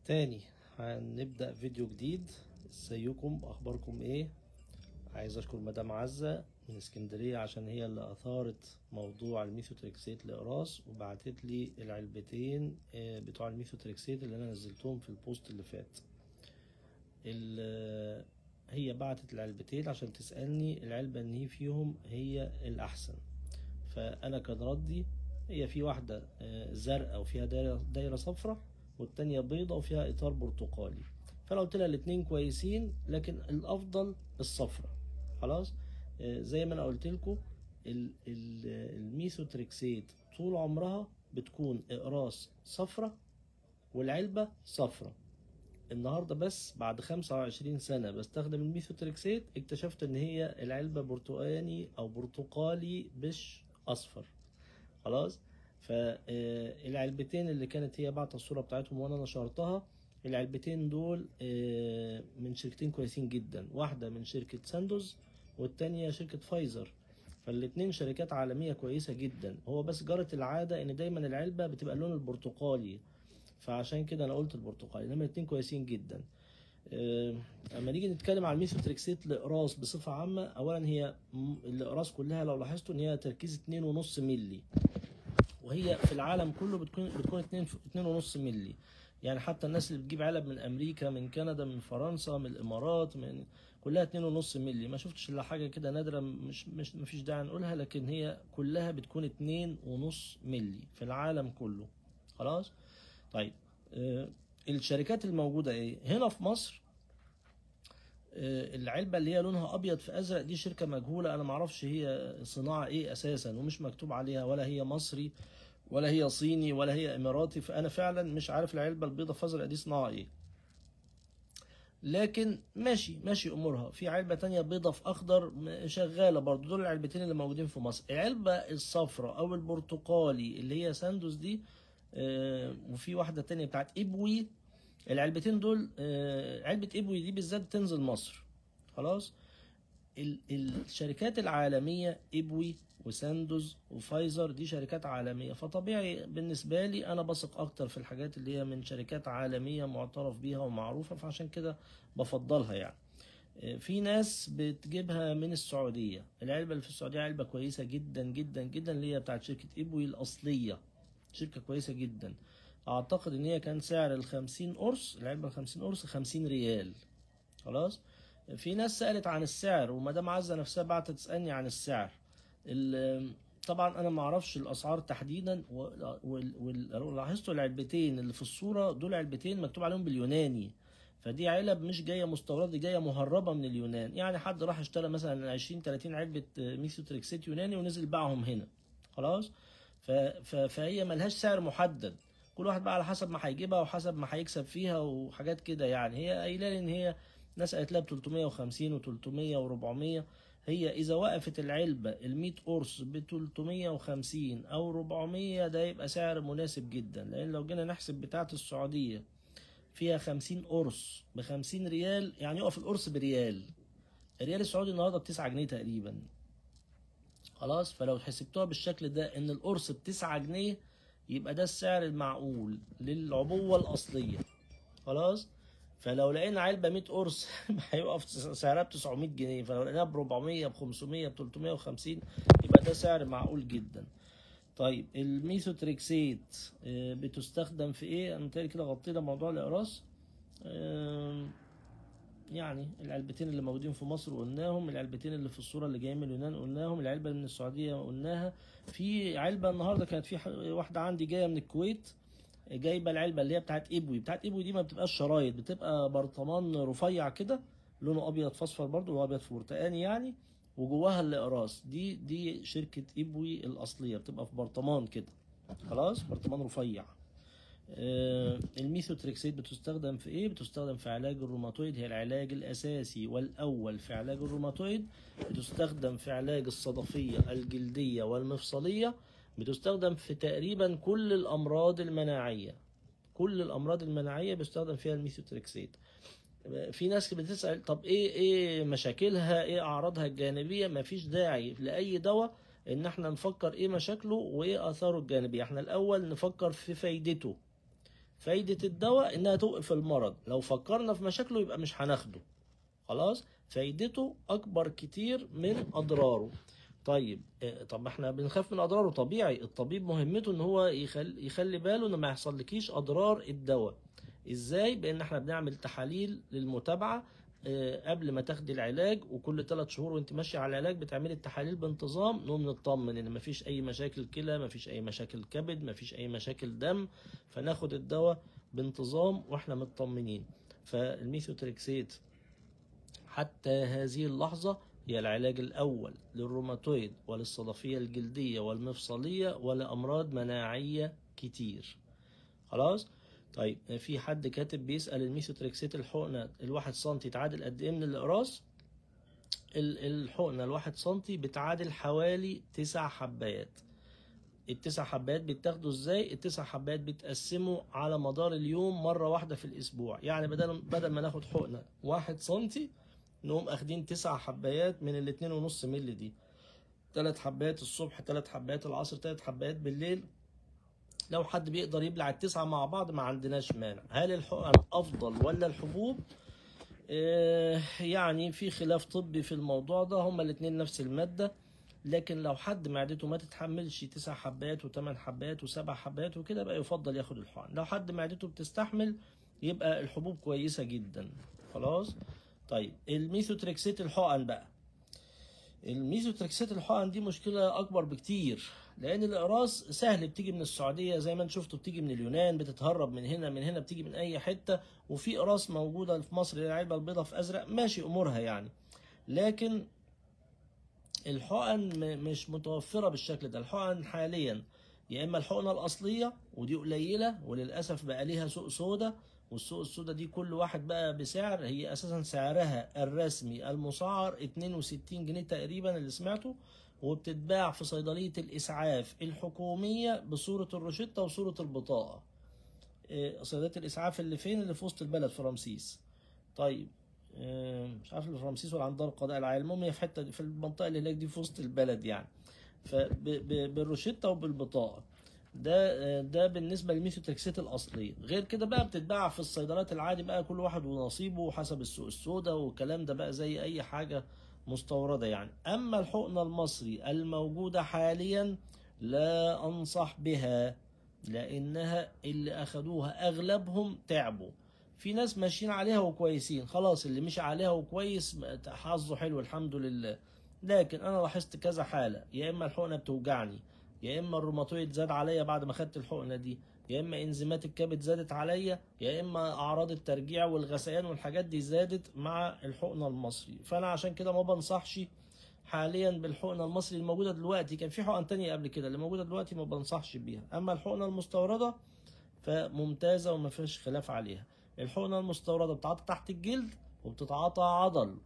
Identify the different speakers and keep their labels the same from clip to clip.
Speaker 1: تاني هنبدأ فيديو جديد. ازيكم، اخباركم ايه؟ عايز اشكر مدام عزة من اسكندرية عشان هي اللي اثارت موضوع الميثوتريكسيت لإقراص وبعتت لي العلبتين بتوع الميثوتريكسيت اللي انا نزلتهم في ال post اللي فات. هي بعتت العلبتين عشان تسألني العلبة ان هي فيهم هي الاحسن، فانا كان ردي هي في واحدة زرقاء وفيها دايرة صفراء، والتانية بيضة وفيها إطار برتقالي، فأنا قلت لها الاتنين كويسين لكن الأفضل الصفرة. خلاص، زي ما أنا قلت لكم الميثوتريكسيت طول عمرها بتكون إقراص صفرة والعلبة صفرة. النهاردة بس بعد 25 سنة بستخدم الميثوتريكسيت اكتشفت إن هي العلبة برتقاني أو برتقالي مش أصفر. خلاص، فالعلبتين اللي كانت هي بعت الصورة بتاعتهم وانا نشرتها، العلبتين دول من شركتين كويسين جدا، واحدة من شركة ساندوز والتانية شركة فايزر، فالاتنين شركات عالمية كويسة جدا. هو بس جرت العادة ان دايما العلبة بتبقى اللون البرتقالي، فعشان كده انا قلت البرتقالي، انما الاتنين كويسين جدا. اما نيجي نتكلم على الميثوتريكسيت الاقراص بصفة عامة، اولا هي الاقراص كلها لو لاحظتوا ان هي تركيز 2.5 مللي، وهي في العالم كله بتكون 2.5 مللي. يعني حتى الناس اللي بتجيب علب من امريكا، من كندا، من فرنسا، من الامارات، من كلها 2.5 مللي. ما شفتش الا حاجة كده نادرة، مش مفيش داعي نقولها، لكن هي كلها بتكون 2.5 مللي في العالم كله. خلاص، طيب الشركات الموجودة ايه هنا في مصر؟ العلبة اللي هي لونها ابيض في ازرق دي شركة مجهولة، انا معرفش هي صناعة ايه اساسا، ومش مكتوب عليها ولا هي مصري ولا هي صيني ولا هي اماراتي، فانا فعلا مش عارف العلبة البيضة في ازرق دي صناعة ايه، لكن ماشي امورها. في علبة تانية بيضة في اخضر شغالة برضو. دول العلبتين اللي موجودين في مصر. العلبة الصفراء او البرتقالي اللي هي ساندوز دي، وفي واحدة تانية بتاعت ابوي. العلبتين دول، علبة ابوي دي بالذات تنزل مصر. خلاص، الشركات العالمية ابوي وساندوز وفايزر دي شركات عالمية، فطبيعي بالنسبة لي انا بثق اكتر في الحاجات اللي هي من شركات عالمية معترف بيها ومعروفة، فعشان كده بفضلها. يعني في ناس بتجيبها من السعودية، العلبة اللي في السعودية علبة كويسة جدا جدا جدا، اللي هي بتاعت شركة ابوي الأصلية، شركة كويسة جدا. اعتقد ان هي كان سعر ال50 قرص، العلبة ال50 قرص 50 ريال. خلاص، في ناس سألت عن السعر، ومدام عزة نفسها بعتت تسألني عن السعر. طبعا انا ما اعرفش الاسعار تحديدا، ولاحظتوا العلبتين اللي في الصورة دول علبتين مكتوب عليهم باليوناني، فدي علب مش جاية مستورده، دي جاية مهربه من اليونان. يعني حد راح اشترى مثلا 20 30 علبة ميثوتريكسيت يوناني ونزل باعهم هنا. خلاص، فهي ملهاش سعر محدد، كل واحد بقى على حسب ما هيجيبها وحسب ما هيكسب فيها وحاجات كده. يعني هي قايله لي ان هي ناس قالت لها ب 350 و300 و400. هي اذا وقفت العلبة ال 100 قرص ب 350 او 400 ده يبقى سعر مناسب جدا، لان لو جينا نحسب بتاعه السعودية فيها 50 قرص ب 50 ريال، يعني يقف القرص بريال. الريال السعودي النهارده ب 9 جنيه تقريبا. خلاص، فلو حسبتوها بالشكل ده ان القرص ب 9 جنيه يبقى ده السعر المعقول للعبوة الأصلية. خلاص، فلو لقينا علبة 100 قرص هيقف سعرها ب 900 جنيه، فلو لقيناها ب 400 ب 500 ب 350 يبقى ده سعر معقول جدا. طيب الميثوتريكسيت بتستخدم في ايه؟ انا متهيألي كده غطينا موضوع الإقراص. يعني العلبتين اللي موجودين في مصر قلناهم، العلبتين اللي في الصورة اللي جايين من اليونان قلناهم، العلبة من السعودية قلناها. في علبة النهاردة كانت في واحدة عندي جاية من الكويت، جايبة العلبة اللي هي بتاعت ابوي. بتاعت ابوي دي ما بتبقاش شرايط، بتبقى برطمان رفيع كده لونه ابيض في اصفر برضه، هو ابيض في برتقاني يعني، وجواها الاقراص. دي شركة ابوي الأصلية، بتبقى في برطمان كده. خلاص، برطمان رفيع. الميثوتريكسيت بتستخدم في ايه؟ بتستخدم في علاج الروماتويد، هي العلاج الاساسي والاول في علاج الروماتويد. بتستخدم في علاج الصدفية الجلدية والمفصلية، بتستخدم في تقريبا كل الامراض المناعية، كل الامراض المناعية بيستخدم فيها الميثوتريكسيت. في ناس بتسأل طب ايه مشاكلها، ايه اعراضها الجانبية؟ مفيش داعي لاي دواء ان احنا نفكر ايه مشاكله وايه اثاره الجانبية، احنا الاول نفكر في فايدته. فايدة الدواء انها توقف المرض، لو فكرنا في مشاكله يبقى مش هناخده. خلاص، فايدته اكبر كتير من اضراره. طيب طب احنا بنخاف من اضراره، طبيعي، الطبيب مهمته ان هو يخلي باله ان ما يحصلكيش اضرار الدواء. ازاي؟ بان احنا بنعمل تحاليل للمتابعة قبل ما تاخدي العلاج، وكل 3 شهور وانت ماشية على العلاج بتعملي التحاليل بانتظام، نقوم نطمن ان مفيش اي مشاكل كلى، مفيش اي مشاكل كبد، مفيش اي مشاكل دم، فناخد الدواء بانتظام واحنا مطمنين. فالميثوتريكسيت حتى هذه اللحظة هي العلاج الاول للروماتويد وللصدفيه الجلدية والمفصليه ولامراض مناعية كتير. خلاص؟ طيب في حد كاتب بيسأل الميثوتريكسيت الحقنة 1 سنتي تعادل قد ايه من الأقراص؟ الحقنة 1 سنتي بتعادل حوالي 9 حبايات. ال9 حبايات بيتاخدوا ازاي؟ ال9 حبايات بيتقسموا على مدار اليوم مرة واحدة في الأسبوع، يعني بدل ما ناخد حقنة 1 سنتي نقوم اخدين 9 حبايات من 2.5 مللي دي، 3 حبايات الصبح، 3 حبايات العصر، 3 حبايات بالليل. لو حد بيقدر يبلع ال9 مع بعض ما عندناش مانع. هل الحقن افضل ولا الحبوب؟ يعني في خلاف طبي في الموضوع ده، هما الاتنين نفس المادة، لكن لو حد معدته ما تتحملش 9 حبات و8 حبات و7 حبات وكده بقى يفضل ياخد الحقن. لو حد معدته بتستحمل يبقى الحبوب كويسة جدا. خلاص؟ طيب الميثوتريكسيت الحقن بقى، الميثوتريكسيت الحقن دي مشكلة أكبر بكتير، لأن الأقراص سهل، بتيجي من السعودية زي ما انتم شفتوا، بتيجي من اليونان، بتتهرب من هنا من هنا، بتيجي من أي حتة، وفي أقراص موجودة في مصر العلبة البيضاء في أزرق ماشي أمورها يعني، لكن الحقن مش متوفرة بالشكل ده. الحقن حاليا يا إما الحقنة الأصلية ودي قليلة وللأسف بقى ليها سوق سودا، والسوق السودا دي كل واحد بقى بسعر، هي اساسا سعرها الرسمي المسعر 62 جنيه تقريبا اللي سمعته، وبتتباع في صيدلية الإسعاف الحكومية بصورة الروشتة وصورة البطاقة. صيدلية الإسعاف اللي فين؟ اللي في وسط البلد في رمسيس. طيب مش عارف اللي في رمسيس ولا عند دار القضاء العالي، المهم هي في حتة في المنطقة اللي هناك دي في وسط البلد يعني، فبالروشتة وبالبطاقة. ده بالنسبة للميثوتريكسيت الاصلية. غير كده بقى بتتباع في الصيدليات العادي بقى كل واحد ونصيبه حسب السوق السوداء والكلام ده بقى زي اي حاجة مستورده يعني. اما الحقنة المصري الموجودة حاليا لا انصح بها، لانها اللي اخدوها اغلبهم تعبوا. في ناس ماشيين عليها وكويسين، خلاص اللي مشي عليها وكويس حظه حلو الحمد لله، لكن انا لاحظت كذا حاله، يا اما الحقنة بتوجعني، يا اما الروماتويد زاد عليا بعد ما خدت الحقنة دي، يا اما انزيمات الكبد زادت عليا، يا اما اعراض الترجيع والغثيان والحاجات دي زادت مع الحقنة المصري. فانا عشان كده ما بنصحش حاليا بالحقنه المصري الموجودة دلوقتي. كان في حقن تانية قبل كده، اللي موجودة دلوقتي ما بنصحش بيها. اما الحقنة المستورده فممتازه وما فيش خلاف عليها. الحقنة المستورده بتتعاطى تحت الجلد وبتتعاطى عضل.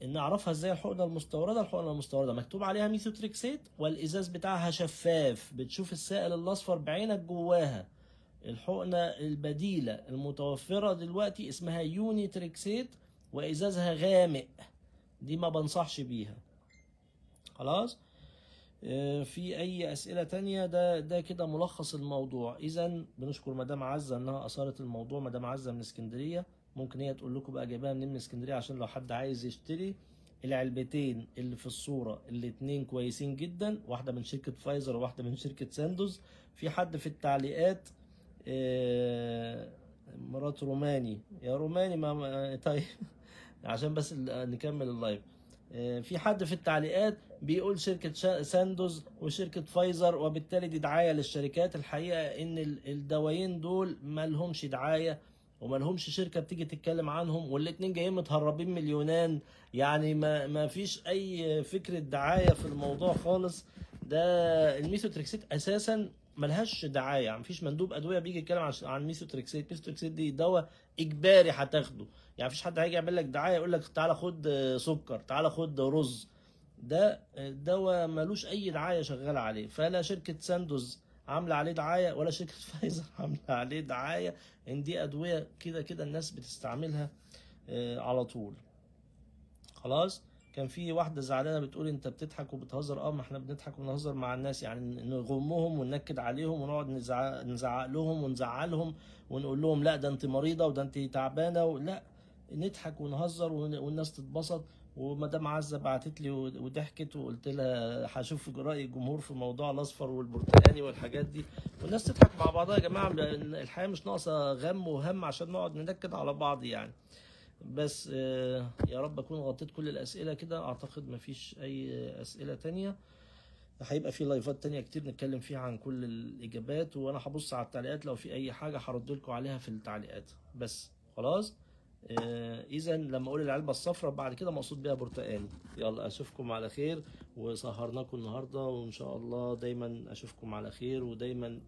Speaker 1: نعرفها ازاي الحقنة المستورده؟ الحقنة المستورده مكتوب عليها ميثوتريكسيت والازاز بتاعها شفاف، بتشوف السائل الاصفر بعينك جواها. الحقنة البديلة المتوفرة دلوقتي اسمها يونيتريكسيت وازازها غامق، دي ما بنصحش بيها. خلاص؟ في اي اسئلة تانية؟ ده كده ملخص الموضوع. اذا بنشكر مدام عزه انها اثارت الموضوع. مدام عزه من اسكندرية، ممكن هي تقول لكم بقى جايباها منين من اسكندرية، عشان لو حد عايز يشتري. العلبتين اللي في الصورة الاتنين كويسين جدا، واحدة من شركة فايزر وواحدة من شركة ساندوز. في حد في التعليقات مرات روماني، يا روماني ما طيب عشان بس نكمل ال live. في حد في التعليقات بيقول شركة ساندوز وشركة فايزر، وبالتالي دي دعاية للشركات. الحقيقة ان الدوايين دول ما لهمش دعاية وما لهمش شركة بتيجي تتكلم عنهم، والاتنين جايين متهربين من اليونان، يعني ما فيش اي فكرة دعاية في الموضوع خالص. ده الميثوتريكسيت اساسا ملهاش دعاية، يعني مفيش مندوب ادوية بيجي يتكلم عن الميثوتريكسيت. الميثوتريكسيت دي دواء اجباري هتاخده، يعني مفيش حد هيجي يعمل لك دعاية يقول لك تعالى خد سكر، تعالى خد رز. ده دواء ملوش اي دعاية شغالة عليه، فلا شركة ساندوز عامله عليه دعاية ولا شركة فايزر عامله عليه دعاية. ان دي ادوية كده كده الناس بتستعملها على طول. خلاص كان في واحدة زعلانة بتقول انت بتضحك وبتهزر. ما احنا بنضحك وبنهزر مع الناس، يعني نغمهم وننكد عليهم ونقعد نزعق لهم ونزعلهم ونقول لهم لا ده انت مريضه وده انت تعبانة، لا نضحك ونهزر والناس تتبسط. ومدام عزه بعتت لي وضحكت، وقلت لها هشوف راي الجمهور في موضوع الاصفر والبرتقاني والحاجات دي، والناس تضحك مع بعضها. يا جماعة الحياة مش ناقصه غم وهم عشان نقعد ننكد على بعض يعني. بس يا رب اكون غطيت كل الاسئلة كده، اعتقد مفيش اي اسئلة تانية. هيبقى في لايفات تانية كتير نتكلم فيها عن كل الاجابات، وانا هبص على التعليقات لو في اي حاجة هرد لكم عليها في التعليقات. بس خلاص، اذا لما اقول العلبة الصفراء بعد كده مقصود بيها برتقاني. يلا اشوفكم على خير، وسهرناكم النهارده، وان شاء الله دايما اشوفكم على خير، ودايما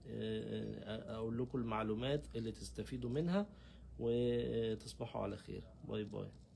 Speaker 1: اقول لكم المعلومات اللي تستفيدوا منها، وتصبحوا على خير. bye bye.